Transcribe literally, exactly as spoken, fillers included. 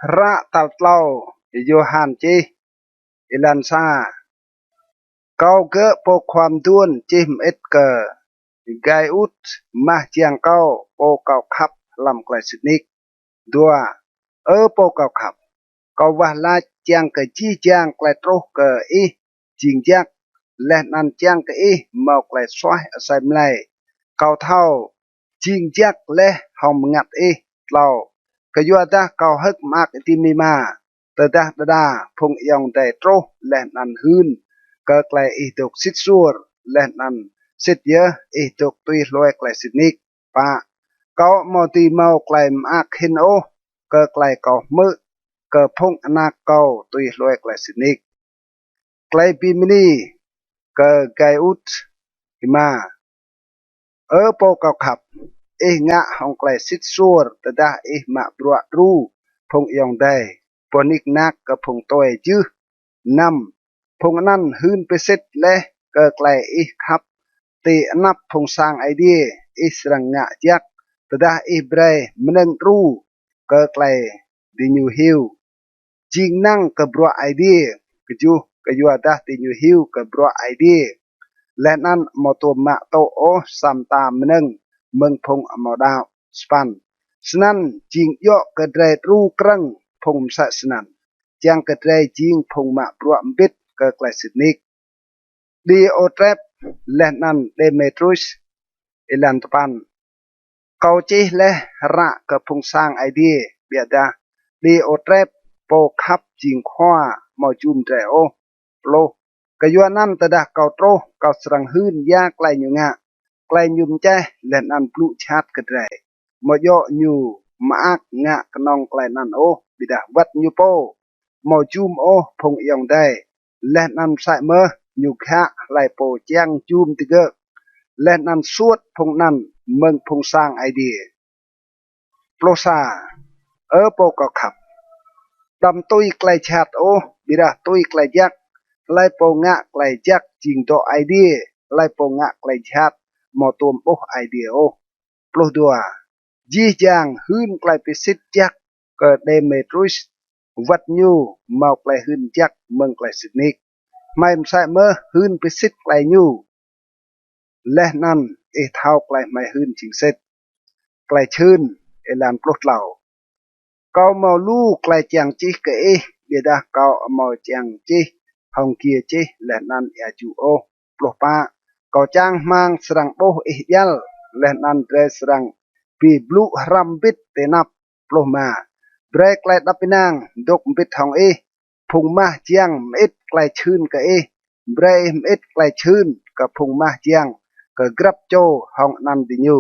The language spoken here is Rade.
Hră tal tlâo Yôhan čih. Êlan sa. Kâo gơ̆ pô khua mduôn čih mơĭt kơ Gaius, mah jiăng kâo, pô kâo khăp hlăm klei sĭt nik. Dua. Ơ pô kâo khăp, kâo wah lač čiăng kơ jih jang klei truh kơ ih jing jăk, leh anăn čiăng kơ ih mâo klei suaih asei mlei. Kâo thâo jing jăk leh hŏng mngăt ih. Tlâo. Kyuadah kâo hơ̆k mơak êdimima tơdah đa đa phung ayŏng adei truh leh anăn hưn kơ klei ih dôk sĭt suôr, leh anăn sĭt yơh ih dôk tui hlue klei sĭt nik. Pă. Kâo amâo dưi mâo klei mơak hĭn ôh kơ klei kâo hmư̆ kơ phung anak kâo tui hlue klei sĭt nik. Klei bi mni kơ Gaius. Êma. Ơ pô kâo khăp, ih ngă hŏng klei sĭt suôr tơdah ih mă bruă đru phung ayŏng adei, boh nik nak kơ phung tue jưh. Năm. Phung anăn hưn bi sĭt leh kơ klei ih khăp ti anăp Phung Sang Aê Diê, ih srăng ngă jăk tơdah ih brei mnơ̆ng đru kơ klei diñu hiu jing năng kơ bruă Aê Diê. Kjuh. Kyuadah diñu hiu kơ bruă Aê Diê, leh anăn amâo tuôm mă tŭ ôh sa mta mnơ̆ng mơ̆ng phung amâo đăo. Sa păn. Snăn jing djŏ kơ drei đru krơ̆ng phung msĕ snăn, čiăng kơ drei jing phung mă bruă mbĭt kơ klei sĭt nik. Diôtrep leh anăn Dêmêtrius. Êlan dua păn. Kâo čih leh hră kơ Phung Sang Aê Diê, ƀiădah Diôtrep, pô khăp jing khua, amâo jum drei ôh. Pluh. Kyuanăn tơdah kâo truh, kâo srăng hưn ya klei ñu ngă, klei ñu mčeh leh anăn blŭ jhat kơ drei. Amâo djŏ ñu mơak ngă knŏng klei anăn ôh, ƀiădah wăt ñu pô amâo jum ôh phung ayŏng adei, leh anăn msĕ mơh ñu ghă hlei pô čiăng jum digơ̆, leh anăn suôt phung anăn mơ̆ng Phung Sang Aê Diê. Pluh sa. Ơ pô kâo khăp, đăm tui klei jhat ôh, ƀiădah tui klei jăk. Hlei pô ngă klei jăk jing dŏ Aê Diê, hlei pô ngă klei jhat amâo tuôm ƀuh Aê Diê ôh. Pluh dua. Jih jang hưn klei bi sĭt jăk kơ Dêmêtrius, wăt ñu mâo klei hưn jăk mơ̆ng klei sĭt nik. Hmei msĕ mơh hưn bi sĭt klei ñu, leh anăn ih thâo klei hmei hưn jing sĭt. Klei čhưn. Êlan pluh tlâo. Kâo mâo lu klei čiăng čih kơ ih, ƀiădah kâo amâo čiăng čih hŏng giê čih leh anăn êa jŭ ôh. Pluh pă. Kâo čang hmăng srăng ƀuh ih djăl, leh anăn drei srăng bi blŭ hrăm mbĭt ti anăp. Pluh êma. Brei klei êđăp ênang dôk mbĭt hŏng ih. Phung mah jiăng mơĭt klei čhưn kơ ih, brei ih mơĭt klei čhưn kơ phung mah jiăng kơ grăp čô hŏng anăn diñu.